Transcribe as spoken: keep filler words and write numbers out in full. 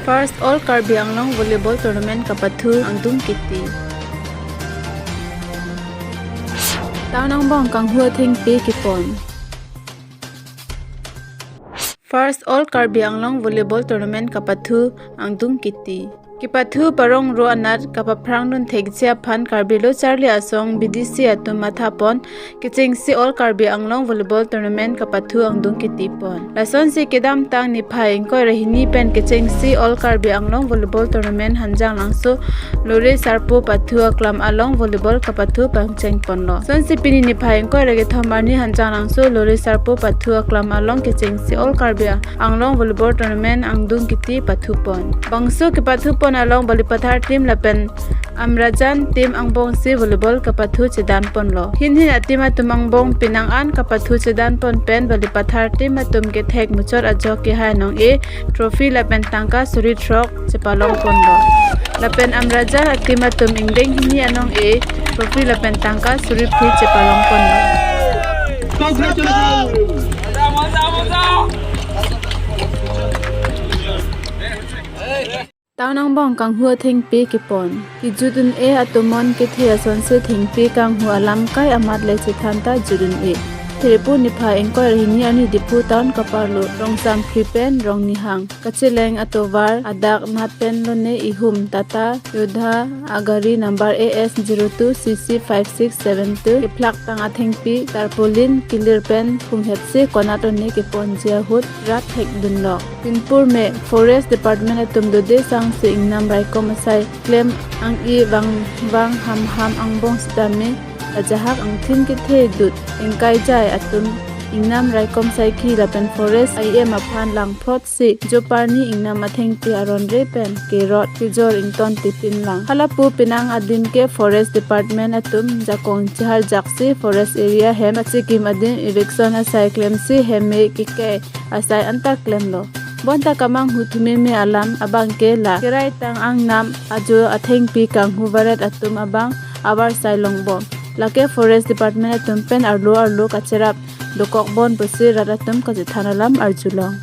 First All Karbi Anglong Volleyball Tournament kapathu angdung kiti. Town angbong kanghu athengpi kepon. First All Karbi Anglong Volleyball Tournament kapathu angdung kiti. Kepathu parong ro anat kapaphrang dun thekji aphan Karbi Lo Charli Asong B D C atum mathapon kechengsi All Karbi Anglong Volleyball Tournament kapathu angdung kitipon. Lasonsi kedamtang niphai ingkoi ra hini pen kechengsi All Karbi Anglong Volleyball Tournament Hanjanglangso Lore Sarpo pathu aklam along volleyball kapathu pangchengponlo. Lasonsi pini niphai ingkoi ra kethom arni Hanjanglangso Lore Sarpo pathu aklam along kechengsi All Karbi Anglong Volleyball Tournament angdung kiti pathupon. Bangso kepathupon along Balipathar team lapen Amrajan team angbongsi volleyball kapathu chedanponlo. Hinhin a-team atum angbong penang an kapathu chedanpon pen Balipathar team atum kethek muchot ajok kehai anong-e trophy lapen tangka suri throk chepalongponlo. Lapen Amrajan a-team atum ingdeng hini anong-e trophy lapen tangka suri phli chepalongponlo. Congratulations! Town angbong kanghu athengpi kepon. Kejut un-e atum mon kethe asonsi thengpi kanghu alam kai amat le chethan ta jut un-e. Threpu niphai ingkoi ra hini arni Diphu town kaparlo Rongsamphri pen Rongnihang kacheleng atovar adak nat pen lone ihum Tata Yodha agari number A S zero two C C five six seven two kephlak tang athengpi tarpaulin kelir pen phunghetsi konat one keponji ahut rat thekdunlo. Pinpur me Forest Department atum dode sangsi ingnam raikom asai klem ang-i vangvang hamham angbong sitame ajahak angthin kethe dut ingkai jai atum ingnam raikom saikhi lapen Forest I M aphan langphrotsi joparni ingnam athengpi aron re pen kerot kejor ington tipin lang. Halapu penang adim ke Forest Department atum jakong cheharjaksi forest area hem achikim adim eviction asai klemsi hemme kekai asai anta klemlo. Bonta kamanghu thumeme alam abang ke la kerai tang angnam ajo athengpi kanghu varet atum abang avarsai longbom. Lake Forest Department atum pen arlo arlo kacherap dokokbom pusi rat atum kachethan alam arjulong.